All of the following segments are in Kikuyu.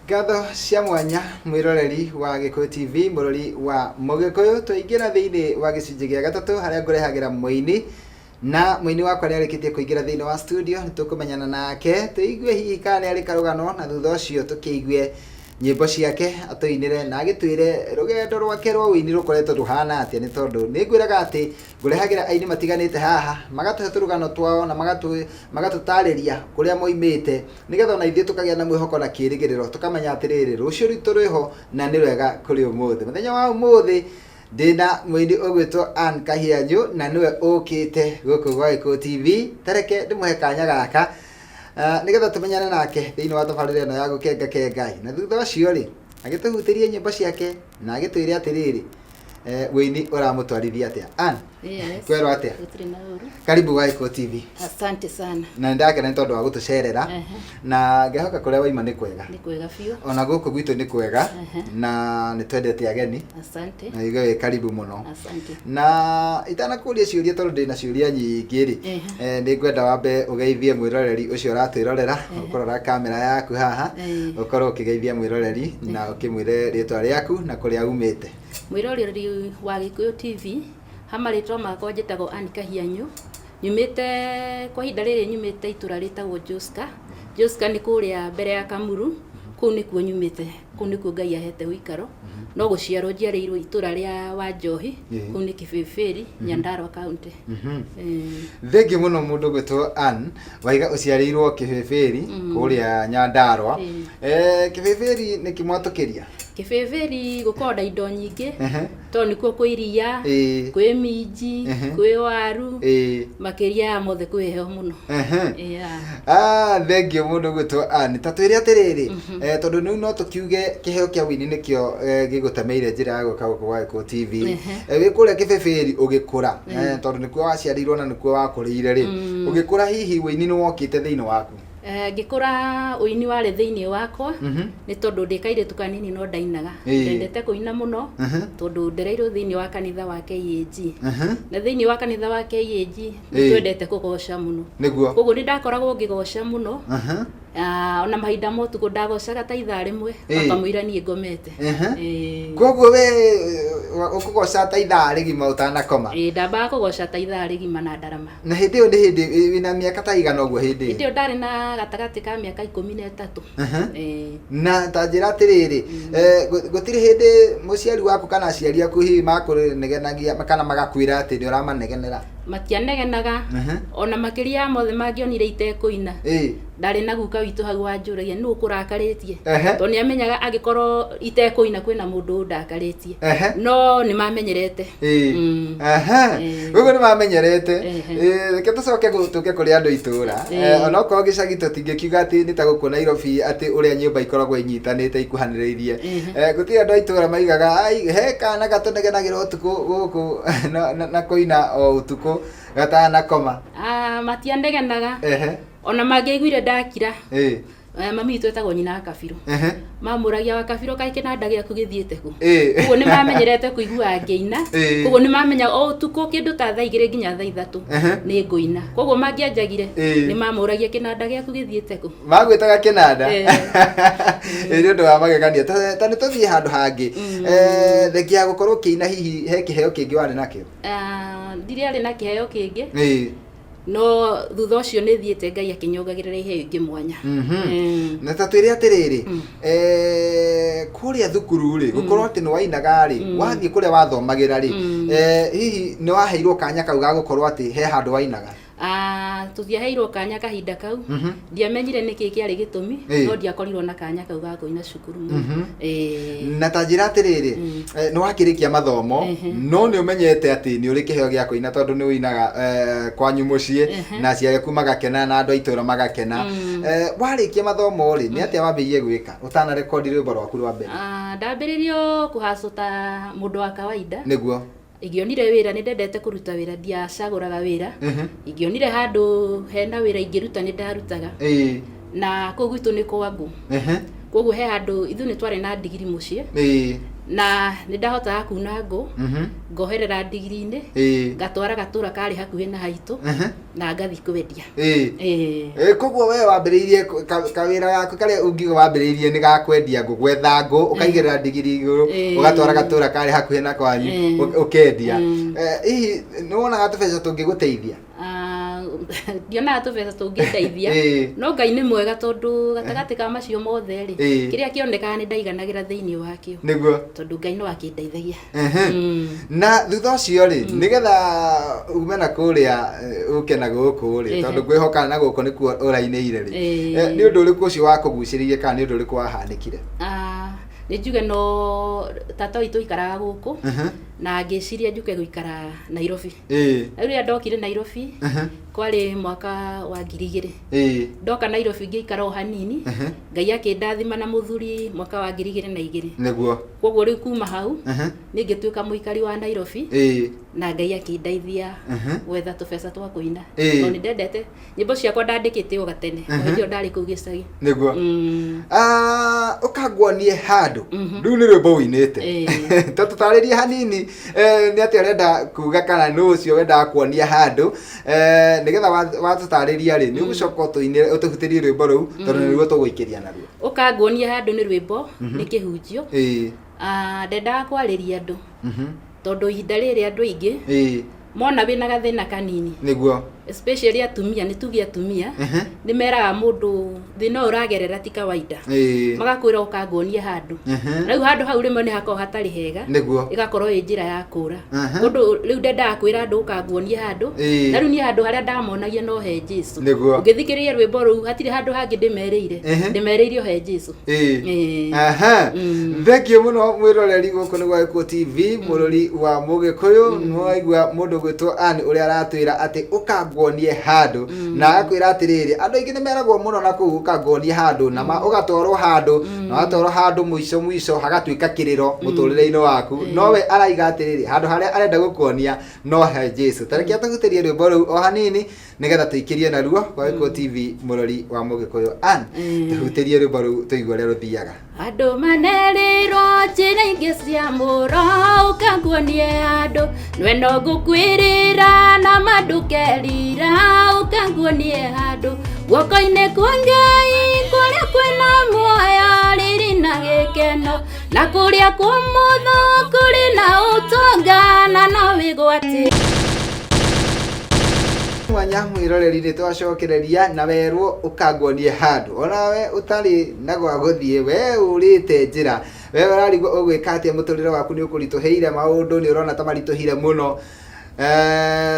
Ngatho cia mwanya mwĩroreri wa Gĩkũyũ TV, mũrori wa Mũgĩkũyũ. Twaingĩra thĩinĩ wa gĩcunjĩ gĩa gatatũ harĩa ngũrehagĩra mũini, na mũini wakwa nĩ arĩkĩtie kũingĩra thĩinĩ wa studio. Nĩ tũkũmenyana nake, tũigue hihi kana nĩ arĩ karũgano, na thutha ũcio tũkĩigue nyĩmbo ciake atũinĩre na agĩtwĩre rũgendo rwake rwa ũini rũkoretwo rũhana atĩa, nĩ tondũ nĩ ngwĩraga atĩ ngũrehagĩra aini matiganĩte haha magatũhe tũrũgano twao na magatũtarĩria kũrĩa moimĩte, nĩgetha ona ithuĩ tũkagĩa na mwĩhoko na kĩrĩgĩrĩro, tũkamenya atĩrĩrĩ, rũciũ rwitũ rwĩho na nĩ rwega kũrĩ ũmũthĩ. Mũthenya wa ũmũthĩ ndĩna mũini ũgwĩtwo Ann Kahianyu, na nĩwe ũkĩte gũkũ gwa Gĩkũyũ TV. Tareke ndĩmũhe kanya gaka nĩgetha tũmenyane nake thĩinĩ wa tabarĩra ĩno ya Gũkenga Kengai, na thutha ũcio rĩ, agĩtũhutĩrie nyĩmbo ciake na agĩtwĩre atĩrĩrĩ, ũini ũramũtwarithia atĩa. Ann? Yes. Kwerwo atĩa? Gũtirĩ na ũru. Karibu gwa Gĩkũyũ TV. Asante sana. Na nĩndakena nĩ tondũ wa gũtũcerera, na ngehoka kũrĩa waima nĩ kwega. Nĩ kwega biũ. Ona gũkũ gwitũ nĩ kwega, na nĩ twendete ageni. Asante. Na igue wĩ karibu mũno. Asante. Na itanakũria ciũria, tondũ ndĩna ciũria nyingĩ rĩ, nĩ ngwenda wambe ũgeithie mwĩroreri ũcio ũratwĩrorera, ũkũrora kamera yaku haha, ũkorwo ũkĩgeithia mwĩroreri na ũkĩmwĩre rĩtwa rĩaku na kũrĩa umĩte. Mwĩroreri wa Gĩkũyũ TV, ha marĩtwa makwa njĩtagwo Ann Kahianyu, nyumĩte, kwa ihinda rĩrĩ nyumĩte itũra rĩtagwo Joska. Joska nĩ kũrĩa mbere ya Kamuru, kũu nĩkuo nyumĩte, kũu nĩkuo Ngai ahete ũikaro. No gũciarwo njiarĩirwo itũra rĩa Wanjohi, kũu nĩ Kĩbĩbĩri, Nyandarua County. Thengiũ mũno mũndũ gwĩtwo Ann, waiga ũciarĩirwo Kĩbĩbĩri kũrĩa Nyandarua. Kĩbĩbĩri nĩ kĩmwatũkĩria? Kĩbĩbĩri gũkoragwo na indo nyingĩ, tondũ nĩkuo kwĩ iria, kwĩ minji, kwĩ waru, makĩria ya mothe kwĩ heho mũno. Yeah. Ah, thengiũ mũndũ gwĩtwo Ann. Ta twĩre atĩrĩrĩ, tondũ rĩu no tũkiuge kĩheo kĩa ũini nĩkĩo gĩgũtemeire njĩra ya gũka gũkũ gwa Gĩkũyũ TV. Wĩ kũrĩa Kĩbĩbĩri ũgĩkũra, tondũ nĩkuo waciarĩirwo na nĩkuo wakũrĩire rĩ, ũgĩkũra hihi ũini nĩ wokĩte thĩinĩ waku? Ngĩkũra ũini warĩ thĩinĩ wakwa, nĩ tondũ ndĩ kairĩtu kanini no ndainaga. Ndendete kũina mũno, tondũ ndereirwo thĩinĩ wa kanitha wa KAG. Na thĩinĩ wa kanitha wa KAG nĩ twendete kũgoca mũno. Koguo nĩ ndakoragwo ngĩgoca mũno. Ona mahinda ma ũtukũ ndagocaga ta ithaa rĩmwe, wakamũira niĩ ngomete. Koguo we ũkũgoca ta ithaa rĩgima ũtanakoma? Ĩĩ, ndambaga kũgoca ta ithaa rĩgima na ndarama. Na hĩndĩ ĩyo nĩ hĩndĩ wĩna mĩaka ta igana ũguo hĩndĩ ĩyo? Hĩndĩ ĩyo ndarĩ na gatagatĩ ka mĩaka 13. Na ta njĩra atĩrĩrĩ, gũtirĩ hĩndĩ mũciari waku kana aciari aku hihi makũnegenagia kana magakwĩra atĩ nĩ ũramanegenera? Matianegenaga, ona makĩria ya mothe mangĩonire itekũina. Ndarĩ na guka witũ hau wanjũragia nũ ũkũrakarĩtie, tondũ nĩ amenyaga angĩkorwo itekũina kwĩna mũndũ ũndakarĩtie. No nĩ mamenyerete. Ũguo nĩ mamenyerete. Reke tũcoke tũke kũrĩ andũ itũra. Onokorwo gĩcagi tũtingĩkiuga atĩ nĩ ta gũkũ Nairobi atĩ ũrĩa nyũmba ikoragwo inyitanĩte ikuhanĩrĩirie. Gũtirĩ andũ a itũra maigaga ai he kana gatũnegenagĩra ũtukũ gũkũ na kũina o ũtukũ gatanakoma. Matianegenaga. Ona mangĩaiguire ndakira. Mami witũ etagwo nyina wa Kabirũ. Mamũragia wa Kabirũ kaĩ kĩnanda gĩaku gĩthiĩte kũ? Koguo nĩ mamenyerete kũigua ngĩina. Koguo nĩ mamenya o ũtukũ kĩndũ ta thaa 2 nginya thaa 3 nĩ ngũina. Koguo mangĩanjagire nĩ mamũragia kĩnanda gĩaku gĩthiĩte kũ? Magwĩtaga kĩnanda? Nĩ ũndũ wa magegania. Ta nĩ tũthiĩ handũ hangĩ. Thengia ya gũkorwo ũkĩina hihi he kĩheo kĩngĩ warĩ nakĩo? Ndirĩ na kĩheo kĩngĩ. No thutha ũcio nĩ thiĩte Ngai akĩnyongagĩrĩra iheo ingĩ mwanya. Na ta twĩre atĩrĩrĩ, kũrĩa thukuru rĩ, gũkorwo atĩ nĩ wainaga rĩ, wathiĩ kũrĩa wathomagĩra rĩ, hihi nĩ waheirwo kanya kau ga gũkorwo atĩ he handũ wainaga? Tũtiaheirwo kanya kahinda kau. Ndiamenyire nĩkĩ kĩarĩ gĩtũmi, no ndiakorirwo na kanya kau ga kũina cukuru mũno. Na ta njĩra atĩrĩrĩ, nĩ wakĩrĩkia mathomo, no nĩ ũmenyete atĩ nĩ ũrĩ kĩheo gĩa kũina tondũ nĩ ũinaga kwanyu mũciĩ na aciari aku magakena na andũ a itũũra magakena. Warĩkia mathomo rĩ, nĩ atĩa wambĩrĩirie gwĩka ũtanarekondi rwĩmbo rwaku rwa mbere? Ndambĩrĩirie kũhacũ ta mũndũ wa kawaida. Ingĩonire wĩra, nĩ ndendete kũruta wĩra, ndiacagũraga wĩra. Ingĩonire handũ hena wĩra ingĩruta nĩ ndarutaga. Na kũu gwitũ nĩ kwa ngũ. Koguo he handũ ithuĩ nĩ twarĩ na ndigiri mũciĩ. Na nĩ ndahotaga kuna ngũ, ngoherera ndigiri-inĩ, ngatwara gatũra karĩ hakuhĩ na haitũ, na ngathi kwendia. Ĩĩ. Koguo we wambĩrĩirie kawĩra gaku karĩa ũngiuga wambĩrĩirie nĩ ga kwendia ngũ, gwetha ngũ, ũkaigĩrĩra ndigiri igũrũ, ũgatwara gatũra karĩ hakuhĩ na kwanyu, ũkendia. Hihi nĩ wonaga tũbeca tũngĩgũteithia? Ah, ndionaga tũbeca tũngĩndeithia, no Ngai nĩ mwega, tondũ gatagatĩ ka macio mothe rĩ, kĩrĩa kĩonekaga nĩ ndaiganagĩra thĩinĩ wakĩo, tondũ Ngai no akĩndeithagia. Na thutha ũcio rĩ, nĩgetha ume na kũrĩa ũke na gũkũ rĩ, tondũ ngwĩhoka na gũkũ nĩkuo ũrainĩire rĩ, nĩ ũndũ ũrĩkũ ũcio wakũgucĩrĩirie kana nĩ ũndũ ũrĩkũ wahanĩkire? Ah, nĩ njuge no tata witũ aikaraga gũkũ, na ngĩciria njuke gũikara Nairobi. Rĩu rĩrĩa ndokire Nairobi, kwarĩ mwaka wa 2000. Ndoka Nairobi ngĩikara o hanini, Ngai akĩndathima na mũthuri mwaka wa 2002. Koguo rĩu kuma hau nĩ ngĩtuĩka mũikari wa Nairobi, na Ngai akĩndeithia gwetha tũbeca twa kũina, tondũ nĩ ndendete nyĩmbo ciakwa, ndandĩkĩte o gatene, o hĩndĩ ĩyo ndarĩ kũu gĩcagi. Ah, ũkanguonie handũ rĩu nĩ rwĩmbo ũinĩte. Ta tũtarĩrie hanini, nĩ atĩa ũrenda kuga kana nũ ũcio wendaga kuonia handũ, nĩgetha watũtarĩria rĩ, nĩ ũgũcoka ũtũinĩre, ũtũhutĩrie rwĩmbo rũu, tondũ nĩruo tũgũikĩria naruo. Ũkanguonia handũ nĩ rwĩmbo, nĩ kĩhunjio. Ah, ndendaga kwarĩria andũ, tondũ ihinda rĩrĩ andũ aingĩ mona wĩna gathĩna kanini, especially atumia, nĩ tuge atumia, nĩ meraga mũndũ thĩna ũyũ ũragerera ti kawaida, magakwĩra ũkanguonie handũ. Rĩu handũ hau rĩmwe nĩ hakoragwo hatarĩ hega, ĩgakorwo ĩ njĩra ya kũra. Ũndũ rĩu ndendaga kwĩra andũ ũkanguonie handũ, na rĩu niĩ handũ harĩa ndamonagia no he Jesu. Ũngĩthikĩrĩria rwĩmbo rũu, hatirĩ handũ hangĩ ndĩmerĩire, ndĩmerĩire o he Jesu. Aha. Thengiũ mũno mwĩroreri, gũkũ nĩ gwa Gĩkũyũ TV, mũrori wa Mũgĩkũyũ. Nĩwaigua mũndũ gwĩtwo Ann ũrĩa aratwĩra atĩ ũkanguonie handũ, na agakwĩra atĩrĩrĩ, andũ aingĩ nĩ meragwo mũno na kũu ũkanguonie handũ, na ũgatwarwo handũ, na watwarwo handũ mũico mũico hagatuĩka kĩrĩro mũtũrĩre-inĩ waku. No we araiga atĩrĩrĩ, handũ harĩa arenda gũkuonia no he Jesu. Ta reke atũhutĩrie rwĩmbo rũu o hanini, nĩgetha tũikĩrie naruo kwa Gĩkũyũ TV, mũrori wa Mũgĩkũyũ. Ann, tũhutĩrie rwĩmbo rũu tũigue ũrĩa rũthiaga. Andũ manerirwo njĩra ingĩ cia mũro, ũkanguonie handũ nweno ngũkwĩrĩra na mandũkerira, ũkanguonie handũ guoko-inĩ kwa Ngai kũrĩa kwĩna muoyo, riri na gĩkeno, na kũrĩa kwa mũthũ kũrĩ na ũtonga na no wĩgwatĩ. Mwanya mwĩroreri, nĩ twacokereria na werwo ũkanguonie handũ. Onawe ũtarĩ na gwa gũthiĩ, we ũrĩte njĩra, we ũrarigwo ũgwĩka atĩa, mũtũrĩre waku nĩ ũkũritũhĩire, maũndũ nĩ ũrona ta maritũhire mũno.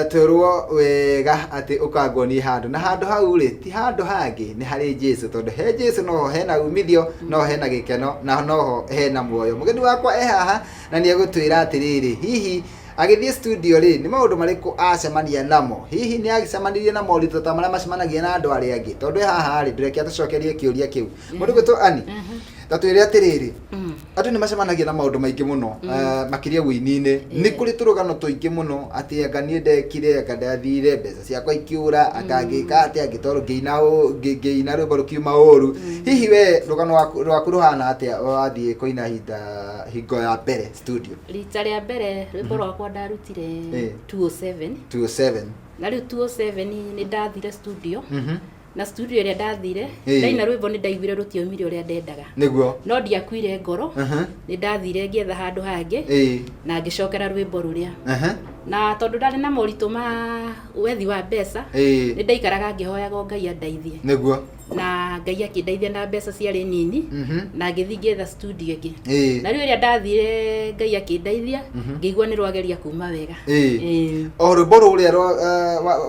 Twerwo wega atĩ ũkanguonie handũ, na handũ hau rĩ, ti handũ hangĩ, nĩ harĩ Jesu, tondũ he Jesu noho hena umithio, noho hena gĩkeno, na noho hena muoyo. Mũgeni wakwa e haha na nĩ egũtwĩra atĩrĩrĩ, hihi agĩthiĩ studio rĩ, nĩ maũndũ marĩkũ acemania namo? Hihi nĩ agĩcemanirie na moritũ ta marĩa macemanagia na andũ arĩa angĩ? Tondũ e haha rĩ, ndũreke atũcokerie kĩũria kĩu. Mũndũ gwĩtwo Ani, ta twĩre atĩrĩrĩ, andũ nĩ macemanagia na maũndũ maingĩ mũno, makĩria wũini-inĩ. Nĩ kũrĩ tũrũgano tũingĩ mũno atĩ anga niĩ ndekire, anga ndathire mbeca ciakwa ikiũra, anga ngĩka atĩa, ngĩtwarwo ngĩina ngĩina rwĩmbo rũkiuma ũru. Hihi we rũgano rwaku rũhana atĩa wathiĩ kũina hinda hingo ya mbere studio? Rita rĩa mbere rwĩmbo rwakwa ndarutire 207. 207. Na rĩu 207 nĩ ndathire studio, na studio ĩrĩa ndathire, ndaina rwĩmbo nĩ ndaiguire rũtiaumire ũrĩa ndendaga, no ndiakuire ngoro. Nĩ ndathire ngĩetha handũ hangĩ, na ngĩcokera rwĩmbo rũrĩa, na tondũ ndarĩ na moritũ ma wethi wa mbeca, nĩ ndaikaraga ngĩhoyaga o Ngai andeithie, na Ngai akĩndeithia na mbeca ciarĩ nini, na ngĩthiĩ ngĩetha studio ĩngĩ. Na rĩu ĩrĩa ndathire, Ngai akĩndeithia, ngĩigua nĩ rwageria kuma wega. O rwĩmbo rũrĩa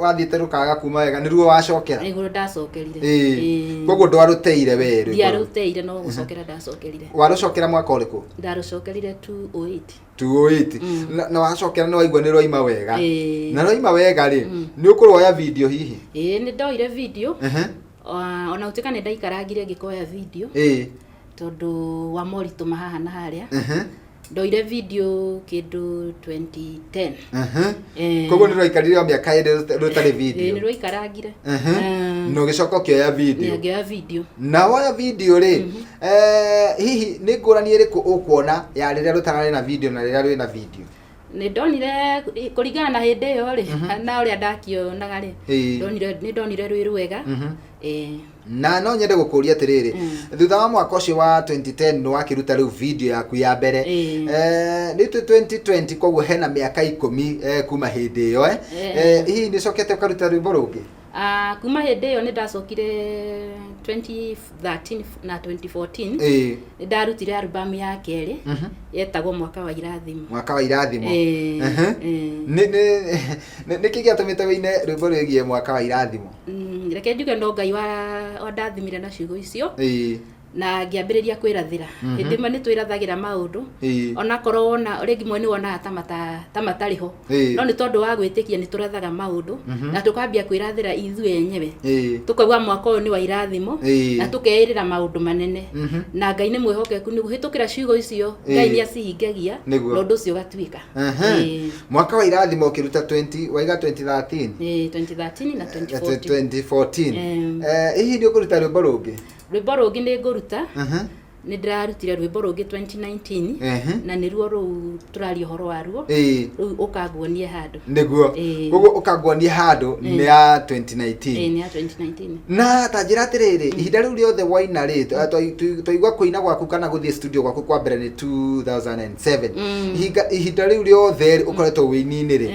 wathiĩte rũkaga kuma wega nĩruo wacokera? Nĩguo ndacokerire. Koguo ndwarũteire we rwĩmbo rũu? Ndiarũteire, no gũcokera ndacokerire. Warũcokera mwaka ũrĩkũ? Ndarũcokerire 208. 208. Na wacokera nĩ waigua nĩ rwaima wega? Ĩĩ. Na rwaima wega rĩ, nĩ ũkũrwoya video hihi? Ĩĩ, nĩ ndoire video. Ona gũtuĩka nĩ ndaikarangire ngĩkoya video, tondũ wa moritũ ma haha na harĩa. Ndoire video kĩndũ 2010. Koguo nĩ rwaikarire o mĩaka 2 rũtarĩ Ĩĩ, video? nĩ rwaikarangire. Na ũgĩcoka ũkĩoya video? Nĩ ngĩoya video. Na woya video rĩ, hihi nĩ ngũrani ĩrĩkũ ũkuona ya rĩrĩa rũtararĩ na video na rĩrĩa rwĩna video? Nĩ ndonire kũringana na hĩndĩ ĩyo rĩ, na ũrĩa ndakĩonaga rĩ, ndonire, nĩ ndonire rwĩ rwega. Ĩĩ. Na no nyende gũkũria atĩrĩrĩ, thutha wa mwaka ũcio wa 2010 nĩ wakĩruta rĩu video yaku ya mbere, nĩ twĩ 2020, koguo hena mĩaka 10 kuma hĩndĩ ĩyo. Hihi nĩ ũcokete ũkaruta rwĩmbo rũngĩ? Ah, kuma hĩndĩ ĩyo nĩ ndacokire 2013 na 2014. Nĩ ndarutire album ya kerĩ yetagwo Mwaka wa Irathimo. Mwaka wa Irathimo. Ĩĩ. Ĩĩ. Nĩ kĩ gĩatũmĩte wĩine rwĩmbo rwĩgiĩ Mwaka wa Irathimo? Reke njuge no Ngai wa wandathimire na ciugo icio na ngĩambĩrĩria kwĩrathĩra. Hĩndĩ ĩmwe nĩ twĩrathagĩra maũndũ, onakorwo wona rĩngĩ mwe nĩ wonaga ta matarĩ ho, no nĩ tondũ wa gwĩtĩkia nĩ tũrathaga maũndũ na tũkambia kwĩrathĩra ithuĩ enyewe, tũkauga mwaka ũyũ nĩ wa irathimo, na tũkeĩrĩra maũndũ manene, na Ngai nĩ mwĩhokeku, nĩ kũhĩtũkĩra ciugo icio Ngai nĩ acihingagia, na ũndũ ũcio ũgatuĩka. Mwaka wa Irathimo ũkĩruta 20, waiga 2013? Ĩĩ, 2013 na 2014. 2014. Hihi nĩ ũkũruta rwĩmbo rũngĩ? Rwĩmbo rũngĩ nĩ ngũruta. Nĩ ndĩrarutire rwĩmbo rũngĩ 2019, na nĩruo rũu tũraria ũhoro waruo, rũu Ũkanguonie Handũ. Nĩguo. Koguo Ũkanguonie Handũ nĩ ya 2019? Ĩĩ, nĩ ya 2019. Na ta njĩra atĩrĩrĩ, ihinda rĩu rĩothe waina rĩ, twaigua kũina gwaku kana gũthiĩ studio gwaku kwa mbere nĩ 2007. Ihinda rĩu rĩothe rĩ, ũkoretwo wĩini-inĩ rĩ,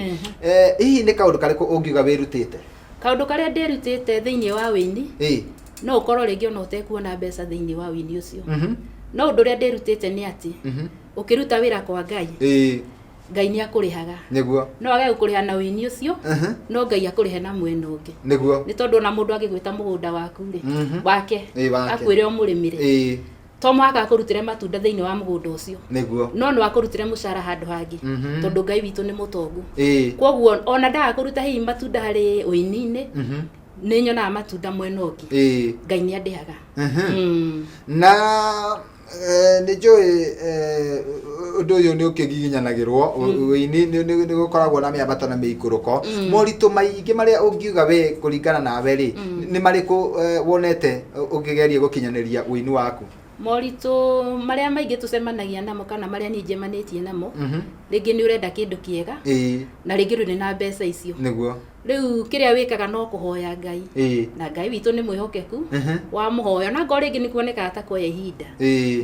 hihi nĩ kaũndũ karĩkũ ũngiuga wĩrutĩte? Kaũndũ karĩa ndĩrutĩte thĩinĩ wa wĩini, no ũkorwo rĩngĩ ona ũtekuona mbeca thĩinĩ wa wĩini ũcio, no ũndũ ũrĩa ndĩrutĩte nĩ atĩ ũkĩruta wĩra kwa Ngai, Ngai nĩ akũrĩhaga. No age gũkũrĩha na wĩini ũcio, no Ngai akũrĩhe na mwena ũngĩ. Nĩ tondũ ona mũndũ angĩgwĩta mũgũnda waku rĩ, wake, Wake. Akwĩre ũmũrĩmĩre, to mũhaka akũrutĩre matunda thĩinĩ wa mũgũnda ũcio, no no akũrutĩre mũcara handũ hangĩ, tondũ Ngai witũ nĩ mũtongu. Koguo ona ndaga kũruta hihi matunda harĩ ũini-inĩ, nĩ nyonaga matunda mwena ũngĩ. Ngai nĩ andĩhaga. Na nĩ njũĩ ũndũ ũyũ nĩ ũkĩgiginyanagĩrwo, ũini nĩ gũkoragwo na mĩambato na mĩikũrũko. Moritũ maingĩ marĩa ũngiuga we kũringana nawe rĩ, nĩ marĩkũ wonete ũkĩgeria gũkinyanĩria ũini waku? Moritũ marĩa maingĩ tũcemanagia namo, kana marĩa niĩ njemanĩtie namo, rĩngĩ nĩ ũrenda kĩndũ kĩega, na rĩngĩ ndũrĩ na mbeca icio. Rĩu kĩrĩa wĩkaga no kũhoya Ngai, na Ngai witũ nĩ mwĩhokeku. Wamũhoya, ona ngorwo rĩngĩ nĩ kuonekaga ta kuoya ihinda,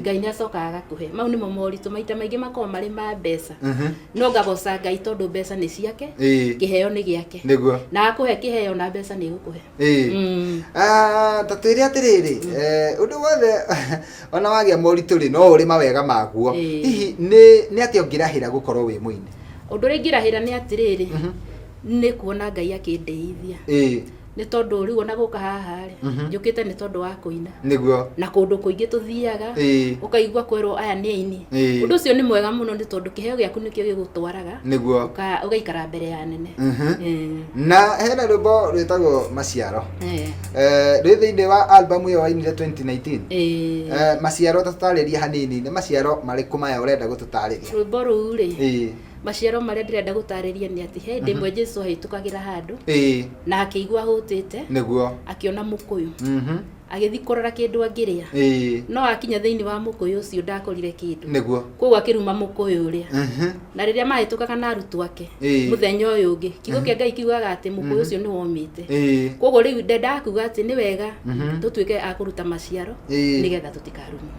Ngai nĩ acokaga agakũhe. Mau nĩmo moritũ maita maingĩ makoragwo marĩ ma mbeca, no ngagoca Ngai tondũ mbeca nĩ ciake, kĩheo nĩ gĩake, na akũhe kĩheo na mbeca nĩ egũkũhe. Ah, ta twĩre atĩrĩrĩ, ũndũ wothe ona wagĩa moritũ rĩ, no ũrĩ mawega maguo. Hihi nĩ atĩa ũngĩrahĩra gũkorwo wĩ mũini? Ũndũ ũrĩa ingĩrahĩra nĩ atĩrĩrĩ, nĩ kuona Ngai akĩndeithia, nĩ tondũ rĩu ona gũka haha rĩ, njũkĩte nĩ tondũ wa kũina, na kũndũ kũingĩ tũthiaga, ũkaigua kwĩrwo aya nĩ aini. Ũndũ ũcio nĩ mwega mũno, nĩ tondũ kĩheo gĩaku nĩkĩo gĩgũtwaraga ũgaikara mbere ya nene. Na hena rwĩmbo rwĩtagwo Maciaro, rwĩ thĩinĩ wa album ĩyo wainire 2019. Maciaro, ta tũtarĩrie hanini nĩ maciaro marĩkũ maya ũrenda gũtũtarĩria? Rwĩmbo rũu rĩ, maciaro marĩa ndĩrenda gũtarĩria nĩ atĩ he hĩndĩ ĩmwe Jesu ahĩtũkagĩra handũ, na akĩigua ahũtĩte, akĩona mũkũyũ, agĩthiĩ kũrora kĩndũ angĩrĩa, no akinya thĩinĩ wa mũkũyũ ũcio ndakorire kĩndũ. Koguo akĩruma mũkũyũ ũrĩa. Na rĩrĩa mahĩtũkaga na arutwo ake mũthenya ũyũ ũngĩ, kiugo kĩa Ngai kiugaga atĩ mũkũyũ ũcio nĩ womĩte. Koguo rĩu ndendaga kuga atĩ nĩ wega tũtuĩke a kũruta maciaro, nĩgetha tũtikarumwo.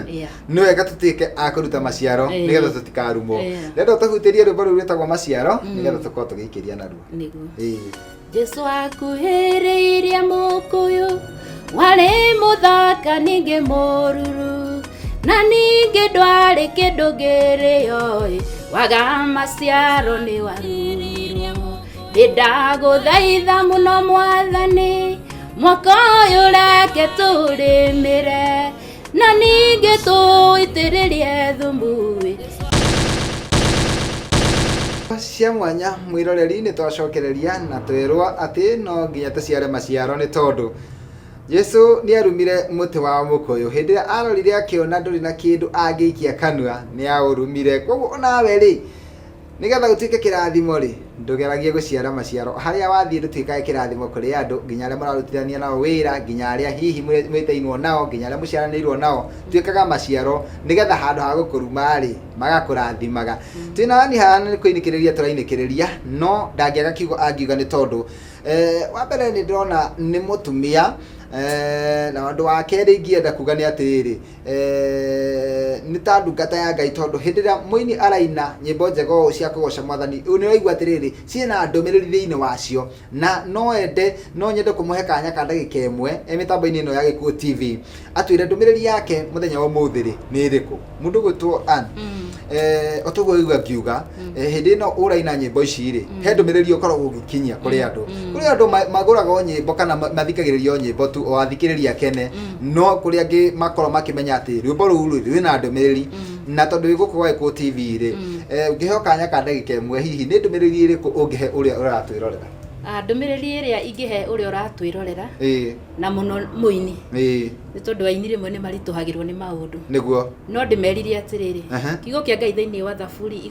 Yeah. Nĩ wega tũtuĩke a kũruta maciaro, nĩgetha tũtikarumwo. Ndĩrenda ũtũhutĩrie rwĩmbo rũu rwĩtagwo Maciaro, nĩgetha tũkorwo tũgĩikĩria naruo. Nĩguo. Jesu akuhĩrĩirie mũkũyũ warĩ mũthaka ningĩ mũruru, na ningĩ ndwarĩ kĩndũ ngĩrĩoĩ, waga maciaro nĩ warumirwo. Ndĩndagũthaitha mũno Mwathani, mwaka ũyũ reke tũrĩmĩre, na ningĩ tũitĩrĩrie thumu. Cia mwanya mwĩroreri, nĩ twacokereria na twerwo atĩ no nginya tũciare maciaro, nĩ tondũ Jesu nĩ arumire mũtĩ wa mũkũyũ. Hĩndĩ ĩrĩa arorire akĩona ndũrĩ na kĩndũ angĩikia kanua, nĩ aũrumire. Koguo onawe rĩ, nĩgetha ũtuĩke kĩrathimo rĩ, ndũgeragie gũciara maciaro. Harĩa wathiĩ ndũtuĩkage kĩrathimo kũrĩ andũ, nginya arĩa mũrarutithania nao wĩra, nginya arĩa hihi mwĩtainwo nao, nginya arĩa mũciaranĩirwo nao, tuĩkaga maciaro nĩgetha handũ ha gũkũruma rĩ, magakũrathimaga. Twĩna Ann haha nĩ kũinĩkĩrĩria tũrainĩkĩrĩria, no ndangĩaga kiugo angiuga nĩ tondũ wa mbere nĩ ndĩrona nĩ mũtumia, na ũndũ wa kerĩ ingĩenda kuga nĩ atĩrĩrĩ, nĩ ta ndungata ya Ngai tondũ hĩndĩ ĩrĩa mũini araina nyĩmbo njega ũũ cia kũgoca mwathani, nĩ ũraigua atĩrĩrĩ, ciĩna ndũmĩrĩri thĩinĩ wacio, na no ende, no nyende kũmũhe kanya ka ndagĩka ĩmwe e mĩtambo-inĩ ĩno ya Gĩkũyũ TV, atwĩre ndũmĩrĩri yake mũthenya wa ũmũthĩ rĩ, nĩ ĩrĩkũ. Mũndũ ũgwĩtwo Ann, o toguo waigua ngiuga, hĩndĩ ĩno ũraina nyĩmbo ici rĩ, he ndũmĩrĩri ũkoragwo ũgĩkinyia kũrĩ andũ. Kũrĩ andũ magũraga o nyĩmbo kana mathikagĩrĩria o nyĩmbo tu, o athikĩrĩria akene, no kũrĩ angĩ makoragwo makĩmenya atĩ rwĩmbo rũu rĩ, rwĩna ndũmĩrĩri, na tondũ wĩ gũkũ gwa Gĩkũyũ TV rĩ, ũngĩheo kanya ka ndagĩka ĩmwe hihi nĩ ndũmĩrĩri ĩrĩkũ ũngĩhe ũrĩa ũratwĩrorera? Ndũmĩrĩri ĩrĩa ingĩhe ũrĩa ũratwĩrorera, na mũno mũini, nĩ tondũ aini rĩmwe nĩ maritũhagĩrwo nĩ maũndũ. Nĩguo. No ndĩmerire atĩrĩrĩ, kiugo kĩa Ngai thĩinĩ wa Thaburi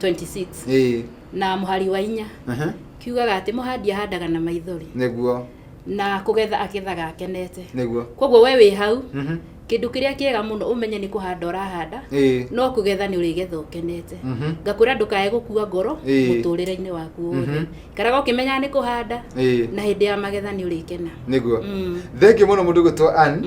126 na mũhari wa 4 kiugaga atĩ mũhandi ahandaga na maithori. Nĩguo. Na kũgetha agethaga akenete. Nĩguo. Koguo we wĩ hau, kĩndũ kĩrĩa kĩega mũno ũmenye nĩ kũhanda ũrahanda, no kũgetha nĩ ũrĩgetha ũkenete. Ngakwĩra ndũkae gũkua ngoro mũtũrĩre-inĩ waku wothe. Ikaraga ũkĩmenyaga nĩ kũhanda, na hĩndĩ ya magetha nĩ ũrĩkena. Nĩguo. Thengiũ mũno mũndũ gwĩtwo Ann.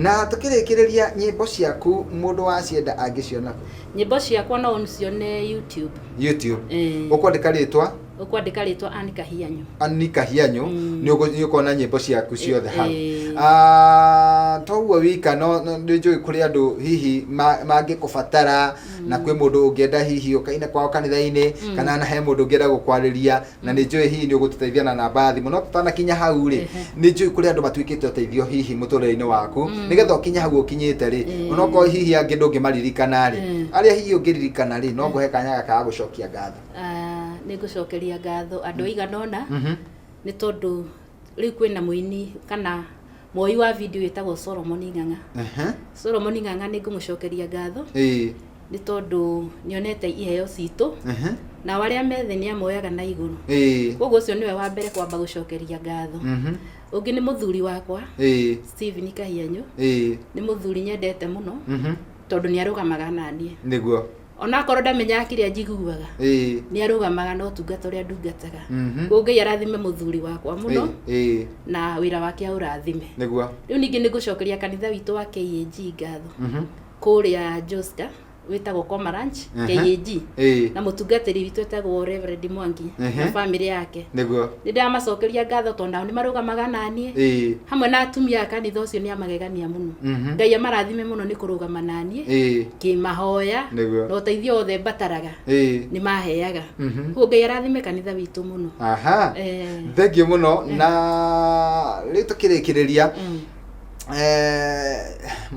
Na tũkĩrĩkĩrĩria nyĩmbo ciaku mũndũ wacienda angĩciona kũ? Nyĩmbo ciakwa no ũcione YouTube. YouTube. Ũkwandĩka rĩtwa? Ũkwandĩka rĩtwa Ann Kahianyo. Ann Kahianyo, nĩ ũkuona nyĩmbo ciaku ciothe hau. Toguo wika, no nĩ njũĩ kũrĩ andũ hihi mangĩkũbatara, na kwĩ mũndũ ũngĩenda hihi ũkaina kwao kanitha-inĩ, kana na he mũndũ ũngĩenda gũkwarĩria, na nĩ njũĩ hihi nĩ ũgũtũteithia na namba ya thimũ. No tũtanakinya hau rĩ, nĩ njũĩ kũrĩ andũ matuĩkĩte ũteithio hihi mũtũrĩre-inĩ waku, nĩgetha ũkinye hau ũkinyĩte rĩ, onokorwo hihi angĩ ndũngĩmaririkana rĩ, arĩa hihi ũngĩririkana rĩ, no ngũhe kanya gaka ga gũcokia ngatho. Nĩ ngũcokeria ngatho andũ aigana ũna, nĩ tondũ rĩu kwĩna mũini kana mwoi wa video wĩtagwo Solomon Ng'ang'a. Solomon Ng'ang'a nĩ ngũmũcokeria ngatho, nĩ tondũ nĩonete iheo citũ, nao arĩa me thĩ nĩ amoyaga na igũrũ. Koguo ũcio nĩwe wa mbere kwamba gũcokeria ngatho. Ũngĩ nĩ mũthuri wakwa, Stephen Kahianyo. Nĩ mũthuri nyendete mũno, tondũ nĩ arũgamaga naniĩ. Nĩguo. Onakorwo ndamenyaga kĩrĩa njiguaga, nĩ arũgamaga na ũtungata ũrĩa ndungataga. Koguo Ngai arathime mũthuri wakwa mũno, na wĩra wake aũrathime. Nĩguo. Rĩu ningĩ nĩ ngũcokeria kanitha witũ wa KAG ngatho. Kũrĩa Joska wĩtagwo Komaranch, KAG. Na mũtungatĩri witũ etagwo Reverend Mwangi na family yake. Nĩguo. Nĩ ndĩramacokeria ngatho tondũ nao nĩ marũgamaga naniĩ. Hamwe na atumia a kanitha ũcio nĩ amagegania mũno. Ngai amarathime mũno nĩ kũrũgama naniĩ. Kĩmahoya na ũteithio wothe mbataraga nĩ maheaga. Koguo Ngai arathime kanitha witũ mũno. Thengiũ mũno. Na rĩu tũkĩrĩkĩrĩria,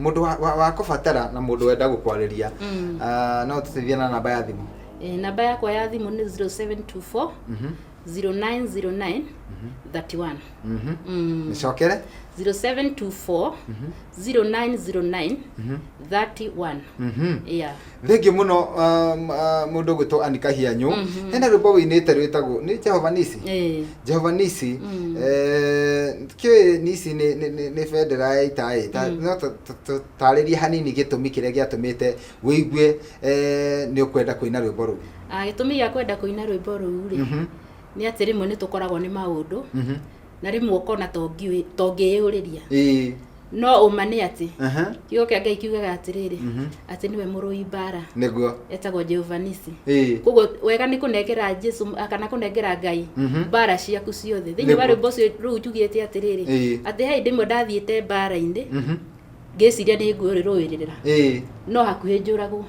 mũndũ wa kũbatara na mũndũ wenda gũkwarĩria, no ũtũteithie na namba ya thimũ? Namba yakwa ya thimũ nĩ 0724 0909 31. Nĩcokere? 0724 0909 31. Yeah. Thengiũ mũno, mũndũ ũgwĩtwo Ann Kahianyo. Hena rwĩmbo wĩinĩte rwĩtagwo nĩ Jehova Nisi. Jehova Nisi, kĩũĩ Nisi nĩ bendera ya ita ĩ, no tũtarĩrie hanini gĩtũmi kĩrĩa gĩatũmĩte wĩigue nĩ ũkwenda kũina rwĩmbo rũu. Gĩtũmi gĩa kwenda kũina rwĩmbo rũu rĩ, nĩ atĩ rĩmwe nĩ tũkoragwo nĩ maũndũ, na rĩmwe ũkona tongĩyũrĩria. No ũma nĩ atĩ kiugo kĩa Ngai kiugaga atĩrĩrĩ, atĩ nĩwe mũrũi mbara. Nĩguo. Etagwo Jehova Nisi. Koguo wega nĩ kũnengera Jesu kana kũnengera Ngai mbara ciaku ciothe. Thĩinĩ wa rwĩmbo ũcio rũu njugĩte atĩrĩrĩ, atĩ he hĩndĩ ĩmwe ndathiĩte mbara-inĩ, Ngĩciria nĩ ngũrũĩrĩra, no hakuhĩ njũragwo.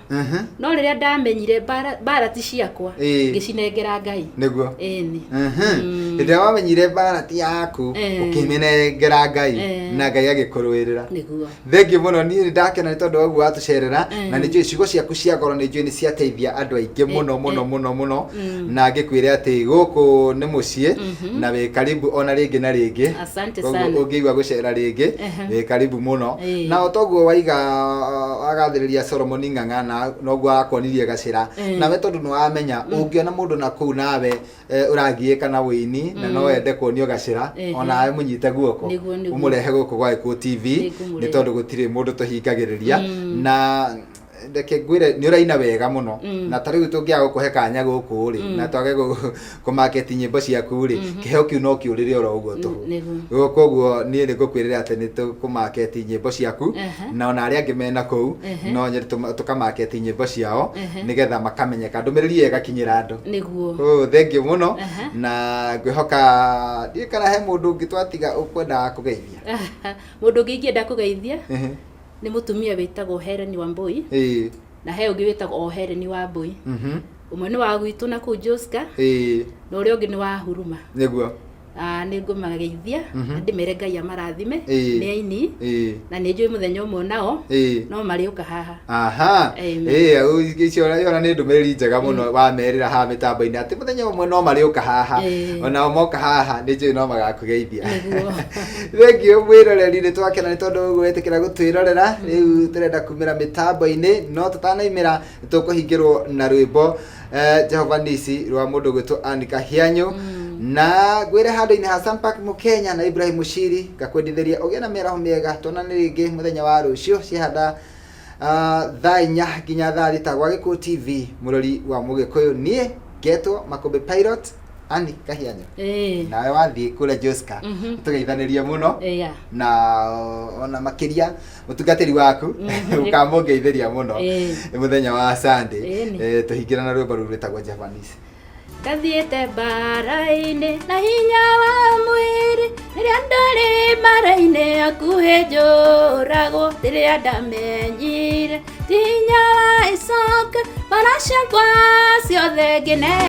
No rĩrĩa ndamenyire mbara ti ciakwa, ngĩcinengera Ngai. Nĩguo. Ĩni. Hĩndĩ ĩrĩa wamenyire mbara ti yaku, ũkĩmĩnengera Ngai, na Ngai agĩkũrũĩrĩra. Nĩguo. Thengiũ mũno, niĩ nĩ ndakena nĩ tondũ wa ũguo watũcerera, na nĩ njũĩ ciugo ciaku cia goro nĩ njũĩ nĩ ciateithia andũ aingĩ mũno mũno mũno mũno, na ngĩkwĩre atĩ gũkũ nĩ mũciĩ na wĩ karibu ona rĩngĩ na rĩngĩ. Asante Koguo sana. ũngĩigua gũcera rĩngĩ, wĩ karibu mũno. Na o toguo waiga wagathĩrĩria Solomon Ng'ang'a na noguo akuonirie gacĩra, nawe tondũ nĩ wamenya ũngĩona mũndũ na kũu nawe ũragiĩka na wĩini na no wende kuonio gacĩra, onawe mũnyite guoko, Nĩguo, nĩguo. ũmũrehe gũkũ gwa Gĩkũyũ TV, Nĩngũmũrehe. nĩ tondũ gũtirĩ mũndũ tũhingagĩrĩria. Na reke ngwĩre nĩ ũraina wega mũno, na ta rĩu tũngĩaga gũkũhe kanya gũkũ rĩ, na twage kũmaketi nyĩmbo ciaku rĩ, kĩheo kĩu no kĩũrĩre oro ũguo tũhũ. Koguo niĩ nĩ ngũkwĩrĩra atĩ nĩ tũkũmaketi nyĩmbo ciaku, na ona arĩa angĩ mena kũu no nyende tũkamaketi nyĩmbo ciao, nĩgetha makamenyeka, ndũmĩrĩri ĩyo ĩgakinyĩra andũ. Nĩguo. Oh, thengiũ mũno. Na ngwĩhoka ndiũĩ kana he mũndũ ũngĩ twatiga ũkwendaga kũgeithia. Mũndũ ũngĩ ingĩenda kũgeithia nĩ mũtumia wĩtagwo Helen Wambui, na he ũngĩ wĩtagwo o Helen Wambui. Ũmwe nĩ wa gwitũ na kũu Joska, na ũrĩa ũngĩ nĩ wa Huruma. Nĩ ngũmageithia na ndĩmere Ngai amarathime. Nĩ aini, na nĩ njũĩ mũthenya ũmwe nao no marĩũka haha. Aha. Amen. Ĩĩ, icio ona nĩ ndũmĩrĩri njega mũno wamerĩra haha mĩtambo-inĩ atĩ mũthenya ũmwe no marĩũka haha. Onao moka haha nĩ njũĩ no magakũgeithia. Nĩguo. Thengiũ mwĩroreri, nĩ twakena nĩ tondũ ũguo wetĩkĩra gũtwĩrorera. Rĩu tũrenda kumĩra mĩtambo-inĩ, no tũtanaimĩra tũkũhingĩrwo na rwĩmbo Jehova Nisi rwa mũndũ gwĩtwo Anika Hianyu, na ngwĩre handũ-inĩ ha Sampak Mũkenya na Ibrahim Mushiri, ngakwendithĩria ũgĩe na mĩaraho mĩega. Tuonane rĩngĩ mũthenya wa rũciũ ciahanda thaa 4 nginya thaa 6 gwa Gĩkũyũ TV, mũrori wa Mũgĩkũyũ. Niĩ ngetwo Makũmbĩ Pilot Ani Kahianyu. Nawe wathiĩ kũrĩa Joska, tũgeithanĩrie mũno, na ona makĩria mũtungatĩri waku ũkamũngeithĩria mũno mũthenya wa Sunday. Ĩni. Tũhingĩra na rwĩmbo rũu rwĩtagwo Japanese. Ndathiĩte mbara-inĩ na hinya wa mwĩrĩ, rĩrĩa ndarĩ mbara-inĩ hakuhĩ njũragwo, rĩrĩa ndamenyire ti hinya wa icoka, mbara ciakwa ciothe ngĩne.